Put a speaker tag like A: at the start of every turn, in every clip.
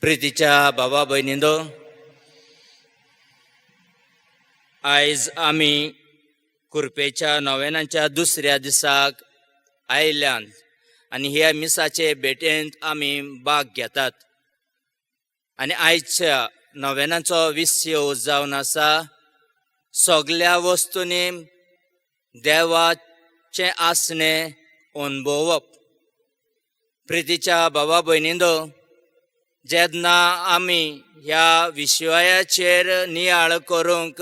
A: प्रितीच्या बाबा भयणींनो, आयज आमी कुर्पेच्या नोवेनाच्या दुसऱ्या दिसाक आयल्यान आनी ह्या मिसाचे भेटेंत आमी भाग घेतात. आनी आयच्या नोवेनाचो विशय जावन आसा सगल्या वस्तूंनी देवाचें आसणें अणभवप. प्रितीच्या बाबा भयणींनो, जेन्ना आमी ह्या विशयाचेर नियाळ करूंक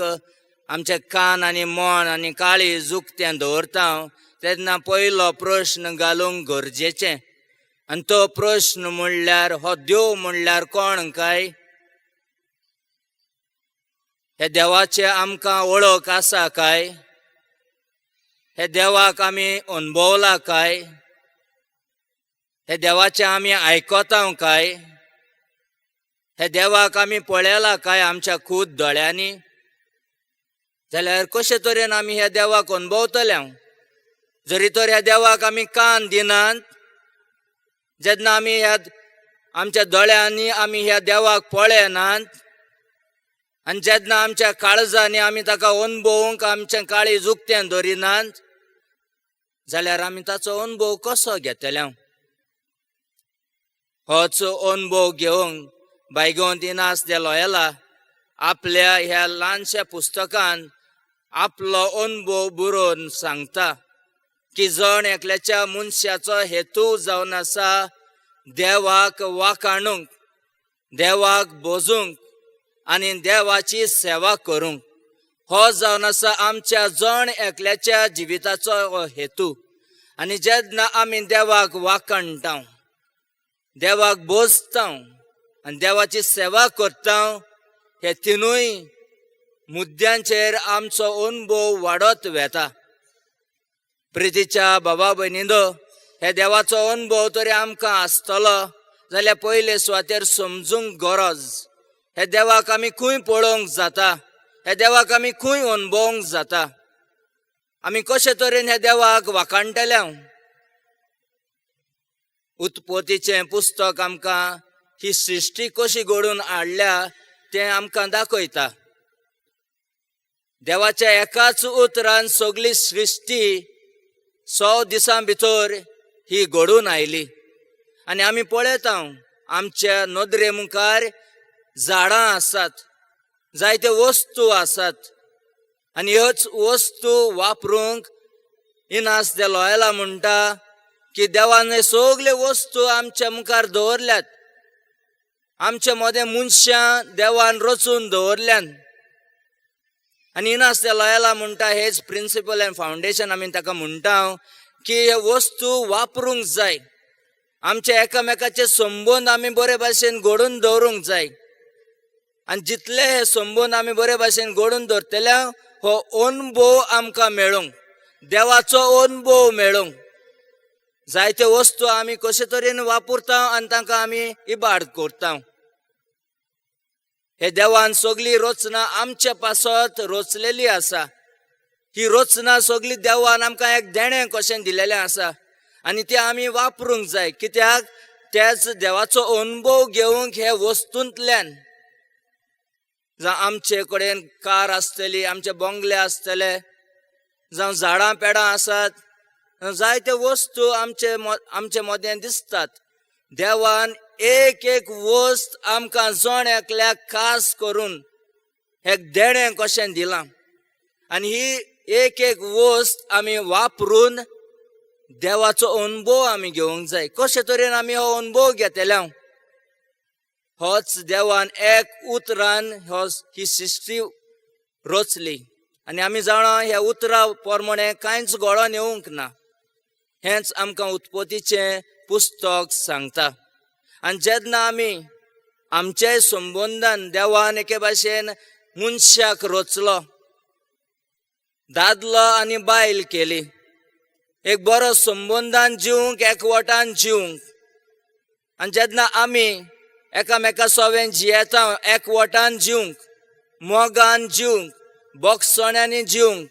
A: आमचे कान आनी मन आनी काळीज उक्तें दवरता तेन्ना पयलो प्रश्न घालूंक गरजेचें, आनी तो प्रश्न म्हणल्यार हो देव म्हणल्यार कोण काय? हे देवाचे आमकां वळख आसा काय? हे देवाक आमी अणभवला काय? हे देवाचें आमी आयकता काय? हे देवाक आमी पळयला काय आमच्या खूद दोळ्यांनी? जाल्यार कशे तरेन आमी ह्या देवाक अणभवतले जरी तर ह्या देवाक आमी कान दिनात? जेन्ना आमी ह्या आमच्या दोळ्यांनी आमी ह्या देवाक पळयनात आनी जेन्ना आमच्या काळजांनी आमी ताका अणभवूंक आमचें काळीज उक्तें दवरिनात जाल्यार आमी ताचो अणभव कसो घेतले? होच अणभव घेवंक बायगोंत इनास दे लोयला आपल्या ह्या ल्हानश्या पुस्तकान आपलो अणभव बरोवन सांगता की जण एकल्याच्या मनशाचो हेतू जावन आसा देवाक वाखाणूंक, देवाक बोजूंक आनी देवाची सेवा करूंक. हो जावन आसा आमच्या जण एकल्याच्या जिविताचो हो हेतू. आनी जेन्ना आमी देवाक वाखाणटा, देवाक बोजता आनी देवाची सेवा करता, हे तिनूय मुद्द्यांचेर आमचो अणभव वाडत वेता. प्रितीच्या बाबा भयणींनो, हे देवाचो अणभव तरी आमकां आसतलो जाल्यार पयले सुवातेर समजूंक गरज हे देवाक आमी खंय पळोवंक जाता, हे देवाक आमी खंय अणभवंक जाता, आमी कशे तरेन हे देवाक वाखाणटले? उत्पत्तीचें पुस्तक आमकां ही सृश्टी कशी घडोवन हाडल्या तें आमकां दाखयता. देवाच्या एकाच उतरान सगली सृश्टी 100 दिसां भितर ही घडून आयली. आनी आमी पळयता आमच्या नदरे मुखार झाडां आसात, जायते वस्तू आसात आनी ह्योच वस्तू वापरूंक इनास दे लोयला म्हणटा की देवान सगले वस्तू आमच्या मुखार दवरल्यात, आमच्या मदें मनशां देवान रचून दवरल्यान. आनी इनास दे लोयला म्हणटा हेच प्रिंसिपल एंड फावंडेशन आमी ताका म्हणटा की हे वस्तू वापरूंक जाय, आमचे एकामेकाचे संबंद आमी बरे भाशेन घडोवन दवरूंक जाय. आनी जितले हे संबंद आमी बरे भाशेन घडोवन दवरतले हो अणभव आमकां मेळूंक, देवाचो अणभव मेळूंक. जायते वस्तू आमी कशे तरेन वापरता आनी तांकां आमी इबाड करता. हे देवान सगली रचना आमचे पासत रचलेली आसा. ही रचना सगली देवान आमकां एक देणें कशें दिलेलें आसा आनी तें आमी वापरूंक जाय. कित्याक त्याच देवाचो अणभव घेवंक हे वस्तूंतल्यान. जावं आमचे कडेन कार आसतली, आमचे बंगले आसतले, जावं झाडां पेडां आसात, जायते वस्तू आमचे आमचे मदें दिसतात. देवान एक एक वस्त आमकां जण एकल्याक खास करून एक देणें कशें दिलां आनी ही एक एक वस्त आमी वापरून देवाचो अणभव आमी घेवंक जाय. कशे तरेन आमी हो अणभव घेतले? होच देवान एक उतरान हो ही सृश्टी रचली आनी आमी जाणा ह्या उतरा प्रमाणे कांयच घडोवन येवंक ना. हेंच आमकां उत्पत्तीचें पुस्तक सांगता. आनी जेन्ना आमी आमचे संबंदान देवान एके भाशेन मनशाक रचलो, दादलो आनी बायल केली, एक बरो संबंदान जिवंक, एकवटान जिवंक. आनी जेन्ना आमी एकामेका सोवें जियेता, एकवटान जिवंक, मोगान जिवंक, बोगसण्यांनी जिवंक,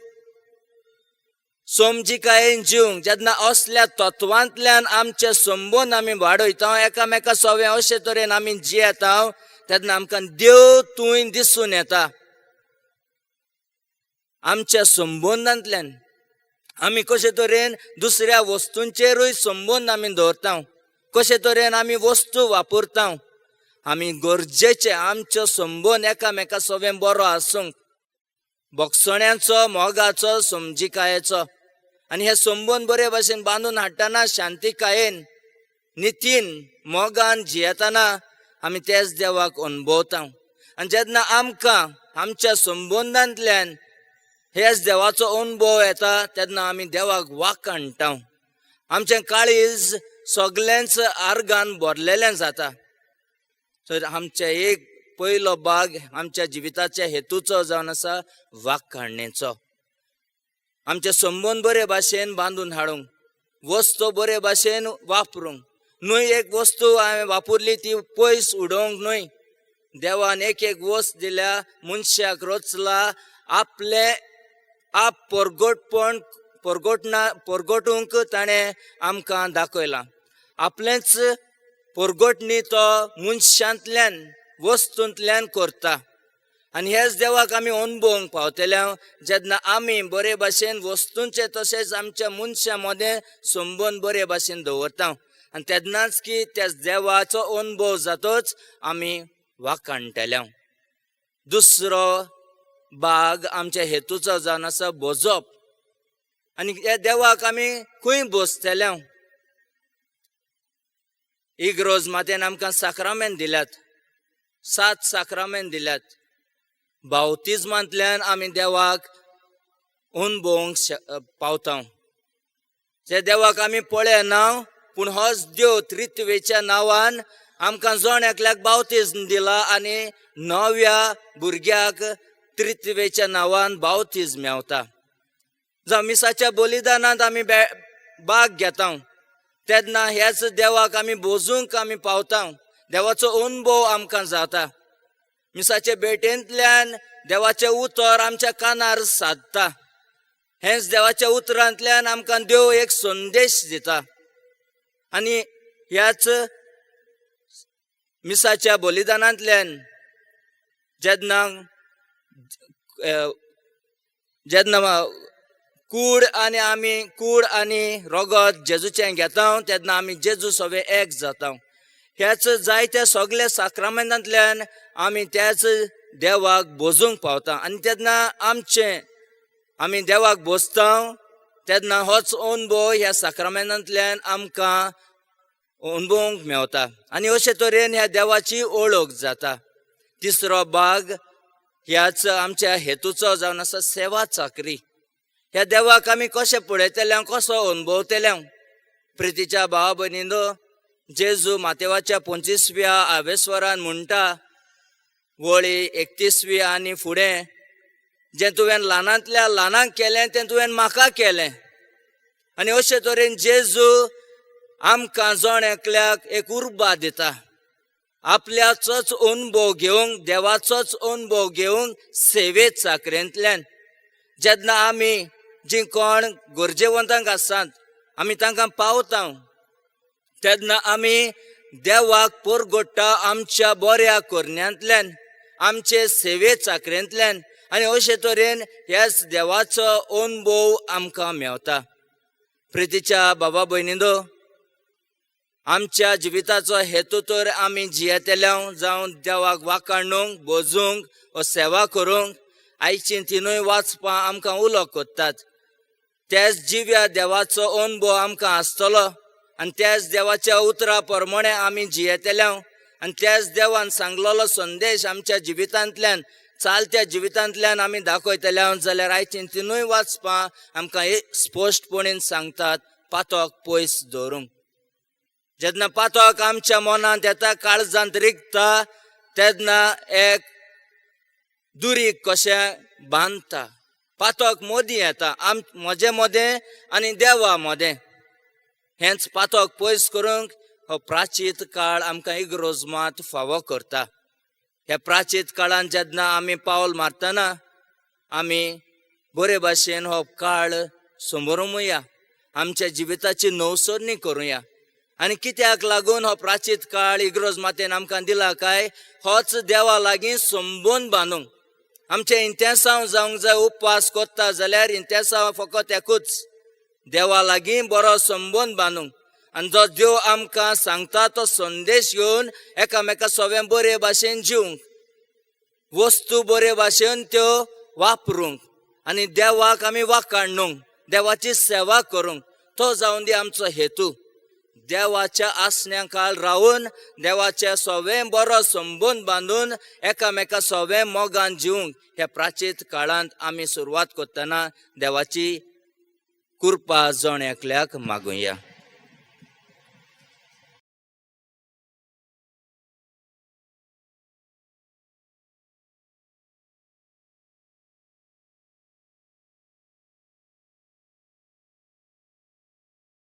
A: समजिकायेन जिवंक जेन्ना असल्या तत्वांतल्यान आमचे संबंद आमी वाडयता, एकामेका सवे अशे तरेन आमी जियेता, तेन्ना आमकां देव थंय दिसून येता. आमच्या संबंदांतल्यान आमी कशे तरेन दुसऱ्या वस्तूंचेरूय संबंद आमी दवरता, कशे तरेन आमी वस्तू वापरता, आमी गरजेचे आमचो संबंद एकामेका सवें बरो आसूंक, भोगसण्याचो, मोगाचो, समजिकायेचो. आनी हे संबंद बरे भाशेन बांदून हाडटना शांतिकायेन, नितीन, मोगान जियेतना आमी तेच देवाक अणभवता. आनी जेन्ना आमकां आमच्या संबंदांतल्यान हेच देवाचो अणभव येता तेन्ना आमी देवाक वाखाणटा. आमचें काळीज सगळेंच आर्गान भरलेलें जाता. तर आमचें एक पयलो भाग आमच्या जिविताच्या हेतूचो जावन आसा वाखाणणेचो. आमचे संबंद बरे भाशेन बांदून हाडूंक, वस्तू बरे भाशेन वापरूंक न्हय. एक वस्तू हांवें वापरली ती पयस उडोवंक न्हय. देवान एक एक वस्त दिल्या मनशाक, रचला आपलें आप परगटपण परगटना परगटूंक ताणें आमकां दाखयलां. आपलेंच परगटणी तो मनशांतल्यान, वस्तूंतल्यान करता. आनी हेच देवाक आमी अणभवंक पावतले जेन्ना आमी बरे भाशेन वस्तूंचे तशेंच आमच्या मनशां मदें संबंद बरे भाशेन दवरता. आनी तेन्नाच की त्या देवाचो अणभव जातच आमी वाखाणटले. दुसरो भाग आमच्या हेतूचो जावन आसा भोजप. आनी ह्या देवाक आमी खंय बसतले? इग्रोज मातेन आमकां साक्रामेंत दिल्यात, 7 साक्रामेंत दिल्यात. बावतिज्मांतल्यान आमी देवाक अणभवंक पावता. जे देवाक आमी पळयना पूण होच देव त्रित्वेच्या नांवान आमकां जण एकल्याक बावतिज्म दिला आनी नव्या भुरग्याक त्रित्वेच्या नांवान बावतिज्म मेवता. जावं मिसाच्या बलिदानांत आमी भाग घेता तेन्ना ह्याच देवाक आमी बोजूंक आमी पावता. देवाचो अणभव आमकां जाता. मिसाचे भेटेंतल्यान देवाचें उतर आमच्या कानार सादता. हेंच देवाच्या उतरांतल्यान आमकां देव एक संदेश दिता. आनी ह्याच मिसाच्या बलिदानांतल्यान जेन्ना जेन्ना कूड आनी आमी कूड आनी रगत जेजूचें घेता तेन्ना आमी जेजू सगळे एक जाता. ह्याच जायत्या सगल्या साक्रामेंतांतल्यान आमी त्याच देवाक बोजूंक पावता. आनी तेन्ना आमचें आमी देवाक बोजता तेन्ना होच अणभव ह्या साक्रामेंतांतल्यान आमकां अणभवंक मेवता. आनी अशे तरेन ह्या देवाची ओळख जाता. तिसरो भाग ह्याच आमच्या हेतूचो जावन आसा सेवा चाकरी. ह्या देवाक आमी कशें पळयतले, कसो अणभवतले? प्रितीच्या भावा भयणीनो, जेजू मातेवाच्या 25व्या आवेस्वरान म्हणटा, वळी 31वी आनी फुडें, जें तुवें ल्हानांतल्या ल्हानांक केलें तें तुवें म्हाका केलें. आनी अशे तरेन जेजू आमकां जण एकल्याक एक उर्बा दिता, आपल्याचोच अणभव घेवंक, देवाचोच अणभव घेवंक सेवे चाकरेंतल्यान. जेन्ना आमी जीं कोण गरजेवंतांक आसात आमी तांकां पावता तेन्ना आमी देवाक परगट्टा आमच्या बऱ्या करण्यांतल्यान, आमचे सेवे चाकरेंतल्यान. आनी अशे तरेन ह्याच देवाचो अणभव आमकां मेवता. प्रितीच्या बाबा भयणींनो, आमच्या जिविताचो हेतू तर आमी जियेतले जावं देवाक वाखाणूंक, बोजूंक वा सेवा करूंक. आयचीं तिनूय वाचपां आमकां उलो करतात. त्याच जिव्या देवाचो अणभव आमकां आसतलो आनी त्याच देवाच्या उतरा प्रमाणे आमी जियेतले. आनी त्याच देवान सांगलेलो संदेश आमच्या जिवितांतल्यान, चालत्या जिवितांतल्यान आमी दाखयतले जाल्यार आयचीं तिनूय वाचपां आमकां स्पश्टपणेन सांगतात पातक पयस दवरूंक. जेन्ना पातक आमच्या मनांत येता, काळजांत रिगता, तेन्ना एक दुरीग कशें बांदता. पातक मदीं येता, म्हजे मदें आनी देवा मदें. हेंच पातक पयस करूंक हो प्राचीत काळ आमकां इग्रोज मात फावो करता. ह्या प्राचीत काळान जेन्ना आमी पावल मारतना आमी बरे भाशेन हो काळ समोरमुया, आमच्या जिविताची नवसरणी करुया. आनी कित्याक लागून हो प्राचीत काळ इग्रोज मातेन आमकां दिला काय होच देवा लागीं संबंद बांदूंक. आमचें इंतेसांव जावंक जाय. उपवास कोत्ता जाल्यार इंतेसांव फकत एकूच, देवा लागीं बरो संबंद बांदूंक. आनी जो देव आमकां सांगता तो संदेश घेवन एकामेका सगळें बरे भाशेन जिवंक, वस्तू बरे भाशेन त्यो वापरूंक आनी देवाक आमी वाकाडणूंक, देवाची सेवा करूंक. तो जावन दी आमचो हेतू. देवाच्या आसण्या खाल रावून देवाच्या सवें बरो संबंद बांदून एकामेका सवें मोगान जिवंक ह्या प्राचीत काळांत आमी सुरवात करतना देवाची कृपा जण एकल्याक मागुया.